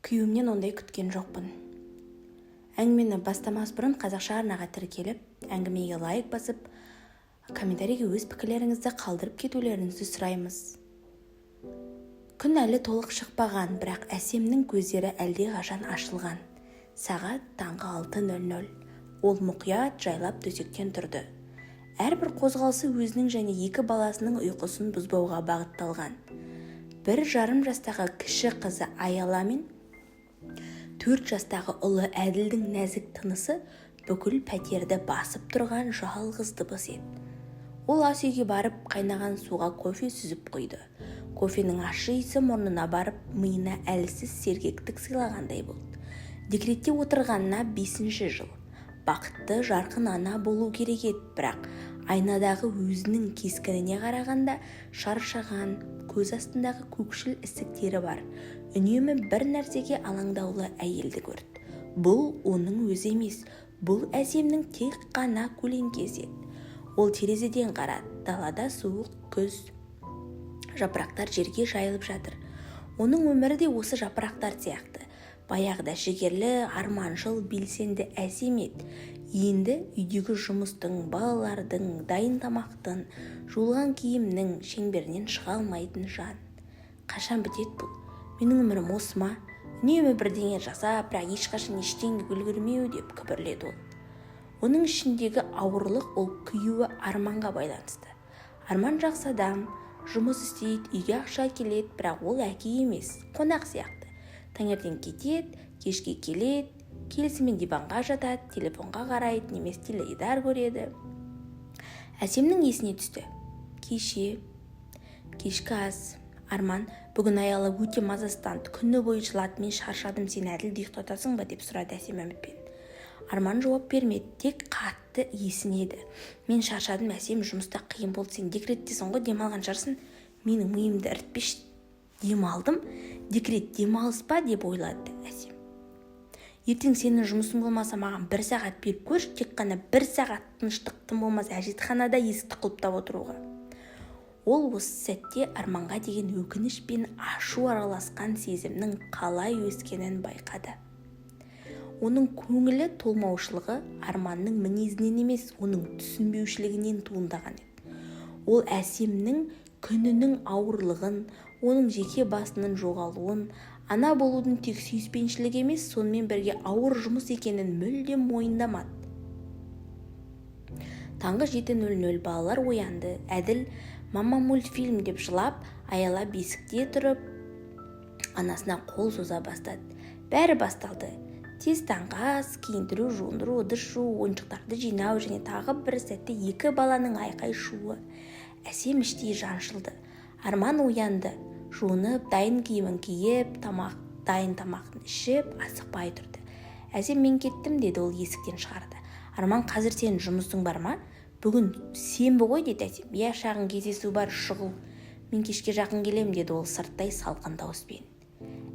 Күйеуімнен ондай күткен жоқпын. Әңгімені бастамас бұрын Қазақша арнаға тіркеліп, әңгімеге лайк басып, комментарийге өз пікірлеріңізді қалдырып кетулеріңізді сұраймыз. Күн әлі толық шықпаған, бірақ Әсемнің көздері әлдеқашан ашылған. Сағат таңғы 6:00. Ол мұқият, жайлап төсектен тұрды. Әрбір қозғалысы өзінің және екі баласының ұйқысын бұзбауға бағытталған. 1,5 жастағы кіші қызы Аяла мен 4 жастағы ұлы Әділдің нәзік тынысы бүкіл пәтерді басып тұрған жалғыз дыбыс еді. Ол ас үйге барып, қайнаған суға кофе сүзіп құйды. Кофенің ащы иісі мұрнына барып, миына әлсіз сергектік сыйлағандай болды. Декретте отырғанына бесінші жыл. Бақытты, жарқын ана болу керек еді, бірақ айнадағы өзінің кескініне қарағанда шаршаған, көз астындағы көкшіл ісіктері бар, үнемі бір нәрсеге алаңдаулы әйелді көрді. Бұл оның өзі емес, бұл Әсемнің тек қана көлеңкесі еді. Ол терезеден қарады. Далада суық күз, жапырақтар жерге жайылып жатыр. Оның өмірі де осы жапырақтар сияқты. Баяғыда жігерлі, арманшыл, белсенді Әсем еді. Енді үйдегі жұмыстың, балалардың, дайын тамақтың, жуылған киімнің шеңберінен шыға алмайтын жан. Қашан бітеді бұл? Менің өмірім осы ма? Үнемі бірдеңе жасап, бірақ ешқашан ештеңеге үлгермеу, деп күбірледі ол. Оның ішіндегі ауырлық ол күйеуі Арманға байланысты. Арман жақсы адам, жұмыс істейді, үйге ақша әкеледі, бірақ ол әке емес, қонақ сияқты. Таңертең кетеді, кешке келеді. Келісімен диванға жатады, телефонға қарайды немесе теледидар көреді. Әсемнің есіне түсті кеше кешкі ас. «Арман, бүгін Аяла өте мазасызданды, күні бойы жылады, мен шаршадым. Сен Әділді ұйықтатасың ба?» – деп сұрады Әсем үмітпен. Арман жауап бермеді, тек қатты есінеді. «Мен шаршадым, Әсем, жұмыста қиын болды. Сен декреттесің ғой, демалған шығарсың. Менің миымды ірітпеші». «Демалдым? Декрет демалыс па?» – деп ойлады Әсем. «Ертең сенің жұмысың болмаса, маған бір сағат беріп көрші, тек қана бір сағат тыныштық, тым болмаса әжетханада есікті құлыптап отыруға». Ол осы сәтте Арманға деген өкініш пен ашу араласқан сезімнің қалай өскенін байқады. Оның көңілі толмаушылығы Арманның мінезінен емес, оның түсінбеушілігінен туындаған еді. Ол Әсемнің күнінің ауырлығын, оның жеке басының жоғалуын, ана болудың тек сүйіспеншілік емес, сонымен бірге ауыр жұмыс екенін мүлдем мойындамады. Таңғы 7:00. Балалар оянды. Әділ «Мама, мультфильм» деп жылап, Аяла бесікте тұрып анасына қол соза бастады. Бәрі басталды тез: таңғы ас, киіндіру, жуындыру, ыдыс жуу, ойыншықтарды жинау және тағы бір сәтте екі баланың айқай-шуы. Әсем іштей жаншылды. Арман оянды, жуынып, дайын киімін киіп, тамақ дайын тамағын ішіп, асықпай тұрды. «Әсем, мен кеттім», – деді ол есіктен шығарда. «Арман, қазір сенің жұмысың бар ма? Бүгін сенбі ғой», – деді Әсем. «Иә, шағын кездесу бар, шұғыл. Мен кешке жақын келемін», – деді ол сырттай салқын дауыспен.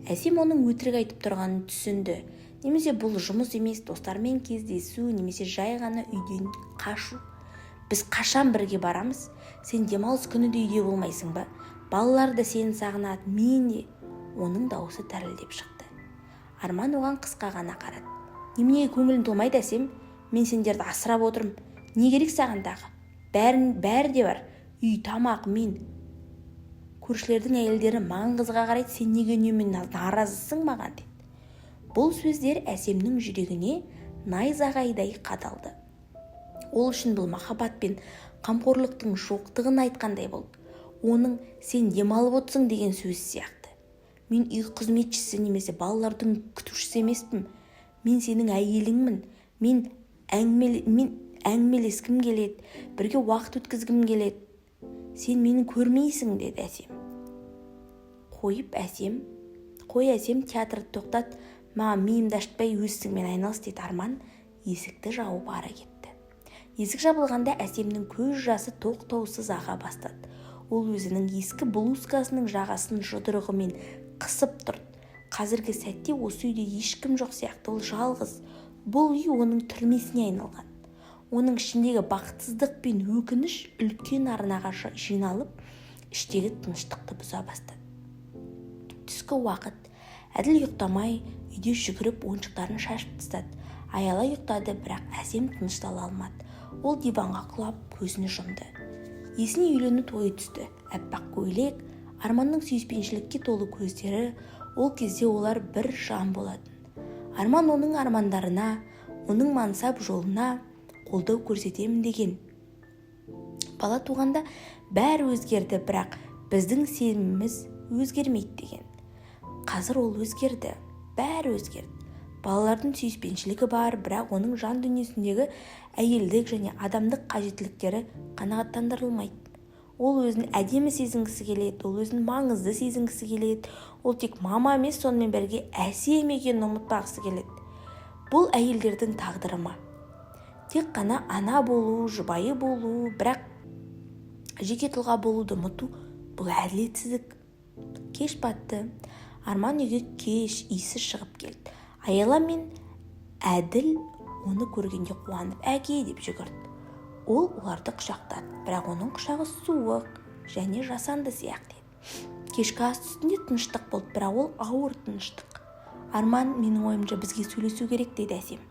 Әсем оның өтірік айтып тұрғанын түсінді. Немесе бұл жұмыс емес, достармен кездесу немесе жай ғана үйден қашу. «Біз қашан бірге барамыз? Сен демалыс күні де үйде болмайсың ба? Балалар да сені сағынады, мен де». Оның дауысы дірілдеп шықты. Арман оған қысқа ғана қарады. «Неменеге көңілің толмайды, Әсем? Мен сендерді асырап отырмын. Не керек саған тағы? Бәрін, бәрі де бар: үй, тамақ, мен. Көршілердің әйелдері маған қызыға қарайды. Сен неге үнемі наразысың маған?» – деді. Бұл сөздер Әсемнің жүрегіне найзағайдай қадалды. Ол үшін бұл махаббат пен қамқорлықтың жоқтығын айтқандай болды. Оның «сен демалып отырсың» деген сөзі сияқты. «Мен үй қызметшісі немесе балалардың күтушісі емеспін. Мен сенің әйеліңмін. Мен әңгімелескім келеді, бірге уақыт өткізгім келеді. Сен мені көрмейсің», – деді Әсем. «Қойып, Әсем, қой, Әсем, театрды тоқтат. Маған миымды ашытпай, өз ісіңмен айналыс», – деді Арман, есікті жауып ары кетті. Есік жабылғанда Әсемнің көз жасы тоқтаусыз аға бастады. Ол өзінің ескі блузкасының жағасын жұдырығымен қысып тұрды. Қазіргі сәтте осы үйде ешкім жоқ сияқты. Ол жалғыз. Бұл үй оның түрмесіне айналған. Оның ішіндегі бақытсыздық пен өкініш үлкен арнаға жиналып, іштегі тыныштықты бұза бастады. Түскі уақыт. Әділ ұйықтамай, үйде жүгіріп, ойыншықтарын шашып тастады. Аяла ұйықтады, бірақ Әсем тыныштала алмады. Ол диванға құлап, көзін жұмды. Есіне үйлену тойы түсті. Аппақ көйлек, Арманның сүйіспеншілікке толы көздері. Ол кезде олар бір жан болатын. Арман оның армандарына, оның мансап жолына қолдау көрсетемін деген. Бала туғанда бәрі өзгерді, бірақ біздің сеніміміз өзгермейді деген. Қазір ол өзгерді, бәрі өзгерді. Балалардың сүйіспеншілігі бар, бірақ оның жан дүниесіндегі әйелдік және адамдық қажеттіліктері қанағаттандырылмайды. Ол өзін әдемі сезінгісі келеді, ол өзін маңызды сезінгісі келеді. Ол тек мама емес, сонымен бірге Әсем екенін ұмытпағысы келеді. Бұл әйелдердің тағдыры ма? Тек қана ана болу, жұбайы болу, бірақ жеке тұлға болуды ұмыту – бұл әділетсіздік. Кеш батты. Арман үйге кеш, иісі шығып келді. Аяла мен Әділ оны көргенде қуанып, «Әке!» деп жүгірді. Ол оларды құшақтады, бірақ оның құшағы суық және жасанды сияқты еді. Кешкі ас үстінде тыныштық болды, бірақ ол ауыр тыныштық. «Арман, менің ойымша, бізге сөйлесу керек», – деді Әсем.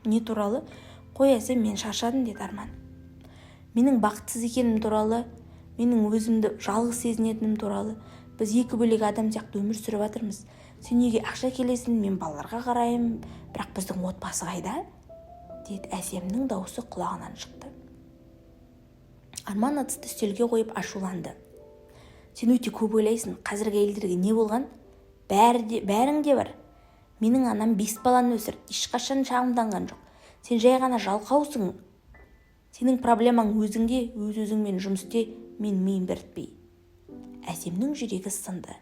«Не туралы?» «Қой, Әсем, мен шаршадым», – деді Арман. «Менің бақытсыз екенім туралы, менің өзімді жалғыз сезінетінім туралы. Біз екі бөлек адам сияқты өмір сүріп жатырмыз. Сен үйге ақша келесің, мен балаларға қараймын, бірақ біздің отбасы қайда?» – деді. Әсемнің даусы құлағынан шықты. Арман ыдысты үстелге қойып, ашуланды. «Сен өте көп ойлайсың. Қазіргі әйелдерге не болған? Бәрі де, бәріңде бар. Менің анам бес баланы өсірді, ешқашан шағымданған жоқ. Сен жай ғана жалқаусың. Сенің проблемаң өзіңде, өз өзіңмен жұмыс істе, мен миын бірітпей». Әсемнің жүрегі сынды.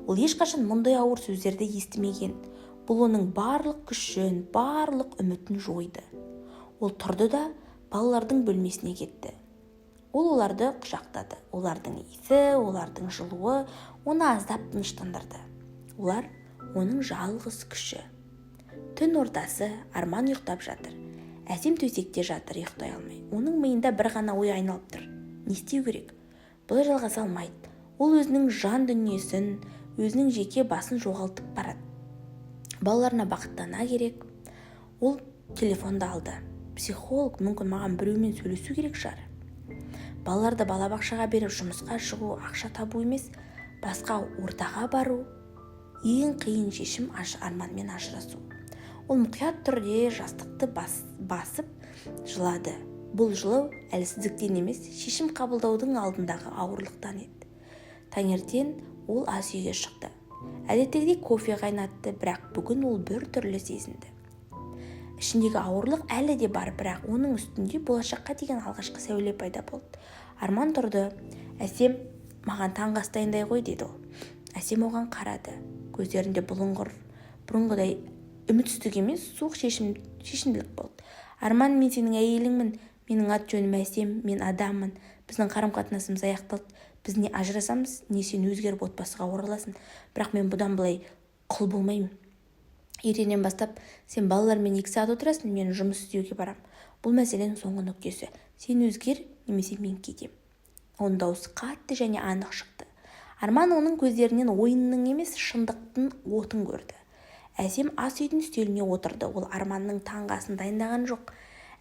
Ол ешқашан мұндай ауыр сөздерді естімеген. Бұл оның барлық күшін, барлық үмітін жойды. Ол тұрды да, балалардың бөлмесіне кетті. Ол оларды құшақтады. Олардың иісі, олардың жылуы оны аздап тыныштандырды. Олар – оның жалғыз күші. Түн ортасы. Арман ұйықтап жатыр. Әсем төсекте жатыр, ұйықтай алмай. Оның миында бір ғана ой айналып тұр: не істеу керек? Бұлай жалғаса алмайды. Ол өзінің жан дүниесін, өзінің жеке басын жоғалтып барады. Балаларына бақытты ана керек. Ол телефонды алды. Психолог, мүмкін, маған біреумен сөйлесу керек шығар. Балаларды балабақшаға беріп, жұмысқа шығу, ақша табу емес, басқа ортаға бару. Ең қиын шешім – Арманмен ажырасу. Ол мұқият түрде жастықты басып жылады. Бұл жылау әлсіздіктен емес, шешім қабылдаудың алдындағы ауырлықтан еді. Таңертең ол ас үйге шықты. Әдеттегідей кофе қайнатты, бірақ бүгін ол бір түрлі сезінді. Ішіндегі ауырлық әлі де бар, бірақ оның үстінде болашаққа деген алғашқы сәуле пайда болды. Арман тұрды. «Әсем, маған таңғы ас дайындай ғой», – деді ол. Әсем оған қарады. Көздерінде бұлыңғыр, бұрынғыдай үмітсіздік емес, суық шешімділік болды. «Арман, мен сенің әйеліңмін. Менің ат жөнім Әсем, мен адаммын. Біздің қарым қатынасымыз аяқталды. Біз не ажырасамыз, не сен өзгеріп, отбасыға ораласың. Бірақ мен бұдан былай құл болмаймын. Ертеңнен бастап сен балалармен 2 сағат отырасың, мен жұмыс істеуге барам. Бұл мәселенің соңғы нүктесі. Сен өзгер немесе мен кетем». Оның дауысы қатты және анық шықты. Арман оның көздерінен ойынның емес, шындықтың отын көрді. Әсем ас үйдің үстеліне отырды. Ол Арманның таңғы асын дайындаған жоқ,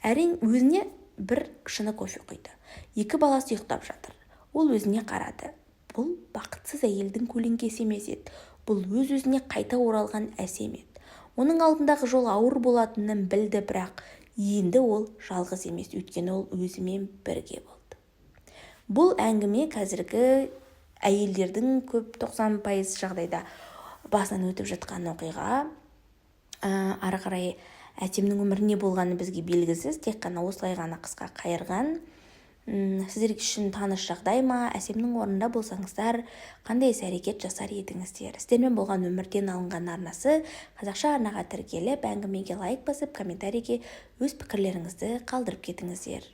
әрең өзіне бір шыны кофе құйды. Екі баласы ұйықтап жатыр. Ол өзіне қарады. Бұл бақытсыз әйелдің көлеңкесі емес еді, бұл өз өзіне қайта оралған Әсем еді. Оның алдындағы жол ауыр болатынын білді, бірақ енді ол жалғыз емес, өйткені ол өзімен бірге болды. Бұл әңгіме қазіргі әйелдердің көп, 90% жағдайда басынан өтіп жатқан оқиға. Ары қарай Әсемнің өмірі не болғаны бізге белгісіз, тек қана осылай ғана қысқа қайырған. Сіздер үшін таныс жағдай ма? Әсемнің орнында болсаңыздар, қандай іс әрекет жасар едіңіздер? Сіздермен болған «Өмірден алынған» арнасы. Қазақша арнаға тіркеліп, әңгімеге лайк басып, комментарийге өз пікірлеріңізді қалдырып кетіңіздер.